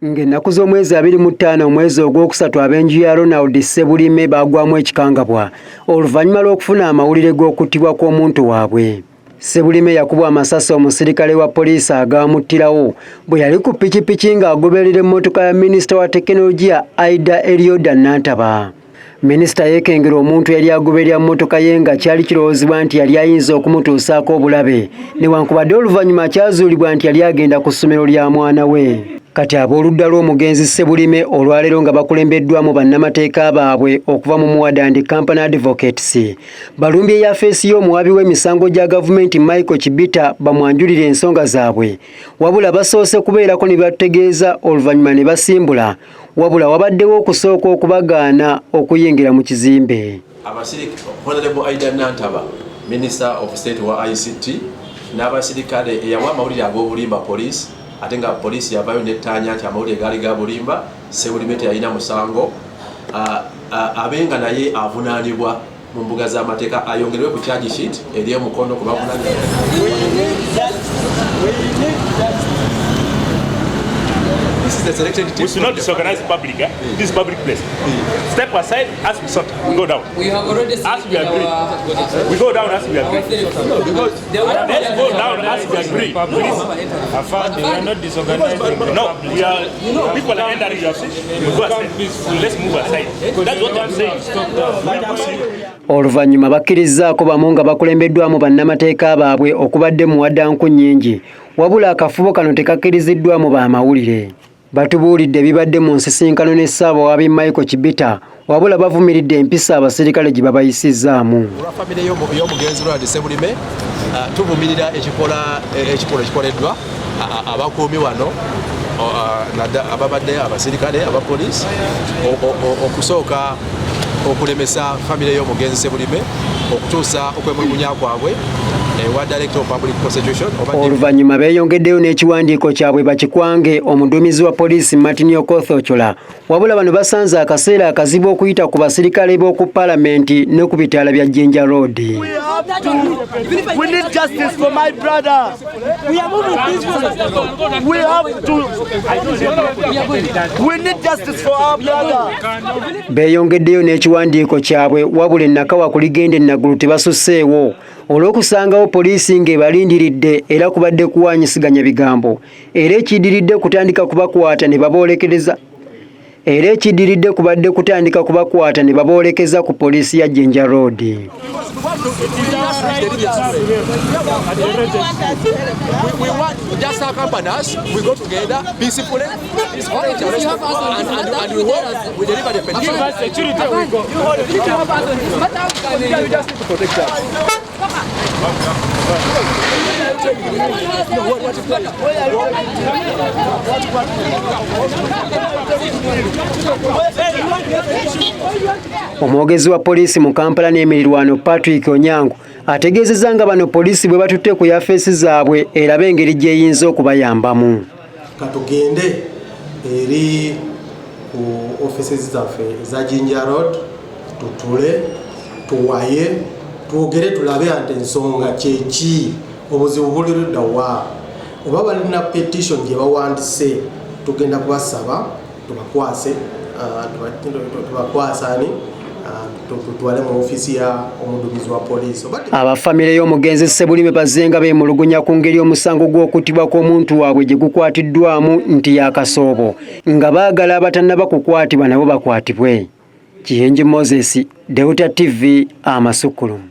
Ng'ennaku z'omwezi 25 omwezi ogwokusatu, ab'enju ya Ronald Ssebulime baagwamu ekikangabwa oluvannyuma lw'okufuna amawulire g'okuttibwa kw'omuntu waabwe. Ssebulime yakubwa amasasi omusirikale wa poliisi agaamuttirawo bwe yali ku pikipiki ng'agoberera emmotoka ya minisita wa tekinologiya Aida Elioda Nantaba. Minisita yeekengera omuntu eyali agoberera mmotoka ye nga kyali kirowoozebwa nti yali ayinza okumutuusaako obulabe, newankubadde oluvannyuma kyazuulibwa nti yali agenda ku ssomero lya mwana we. Kati ab'oludda lw'omugenzi Ssebulime olwaleero nga bakulembeddwamu bannamateeka baabwe okuva mu Muwada and Company Advocates balumbye yafeesi y'omuwaabi w'emisango gya gavumenti Michael Chibita bamwanjulire ensonga zaabwe, wabula basoose kubeerako ne batutegeeza oluvannyuma ne basimbula, wabula wabaddewo okusooka okubagaana okuyingira mu kizimbe. Honorable Aida Nantaba, Minister of State wa ICT, n'abasirikale eyawa amawulire ag'obulimba poliisi, ate nga poliisi yavayo nettaanya nti amawulire gaali ga bulimba, Ssebulime teyalina musango, abe nga naye avunaanibwa mu mbuga z'amateeka, ayongerwe ku charge sheet eri emukono ku bavunaanibwa. This is the selected team. We should not disorganize public. Eh? This is public place. Step aside as we sort. We go down. We have already As we agree. Our, We go down as we our agree. theory. Because Let's go down as we agree. Please. Afande, we are not disorganizing the No, public. we are people are entering. You have seen. We go aside. Let's move aside. That's what I'm saying. We are pushing. Oluvannyuma bakkirizzaako bamu nga bakulembeddwamu bannamateeka baabwe okubadde Muwada Nkunnyingi, wabula akafubo kano tekakkiriziddwamu bamawulire. Batubuulidde ebibadde mu nsisinkano ne Ssaabawaabi Michael Chibita, wabula bavumiridde empisa abasirikale gye babayisizzaamu. Olwa famire y'omugenzi Ronald Ssebulime, tuvumirira ekikolwa ekikoleddwa abakuumi wano, ababadde abasirikale abapoliisi, okusooka okulemesa famire y'omugenzi Ssebulime okutuusa okwemulugunya kwabwe ewa Director of Public Prosecution oba Oluvannyuma beeyongeddeyo n'ekiwandiiko kyabwe bakikwange omuduumizi wa poliisi Martin Okoth Ochola, wabula bano basanze akaseera akazibu okuyita ku basirikale b'oku paalamenti ne ku bitaala bya Jinja Road. We need justice for my brother. We are moving peacefully. We have to. We need justice for our brother. Beeyongeddeyo n'ekiwandiiko kyabwe, wabula ennakawa ku ligenda ennaggulu tebasusseewo olw'okusangawo poliisi ng'ebalindiridde, era kubadde kuwaanyisiganya bigambo, era ekiddiridde kutandika kubakwata ne baboolekereza era ekiddiridde kubadde kutandika kubakwata ne baboolekeza ku poliisi ya Jinja Road. We want just accompany us. We go together peacefully, peacefully and we work. We deliver the petition. Give us security, we go. If you have us on this matter, we can You just need to protect us. No, what? Omwogezi wa poliisi mu Kampala n'emirirwano Patrick Onyango ategeezezza nga bano poliisi bwe batutte ku yafeesi zaabwe eraba engeri gy'eyinza okubayambamu. Katugende eri ku offices zaffe eza Jinja Road, tutule, tuwaye, twogere, tulabe nti ensonga kyeki, obuzibu buli ludda wa, oba balina petition gye bawandise, tugenda kubasaba tubakwase, tubakwase ani, tutwale mu ofiisi ya omuduumizi wa poliisi. Abafamire y'omugenzi Ssebulime bazzenga beemulugunya ku ngeri omusango gw'okuttibwa kw'omuntu waabwe gye gukwatiddwamu nti yakasoobo, nga baagala abatannaba kukwatibwa nabo bakwatibwe. Kiyenje Moses, Delta TV, amasukkulumu.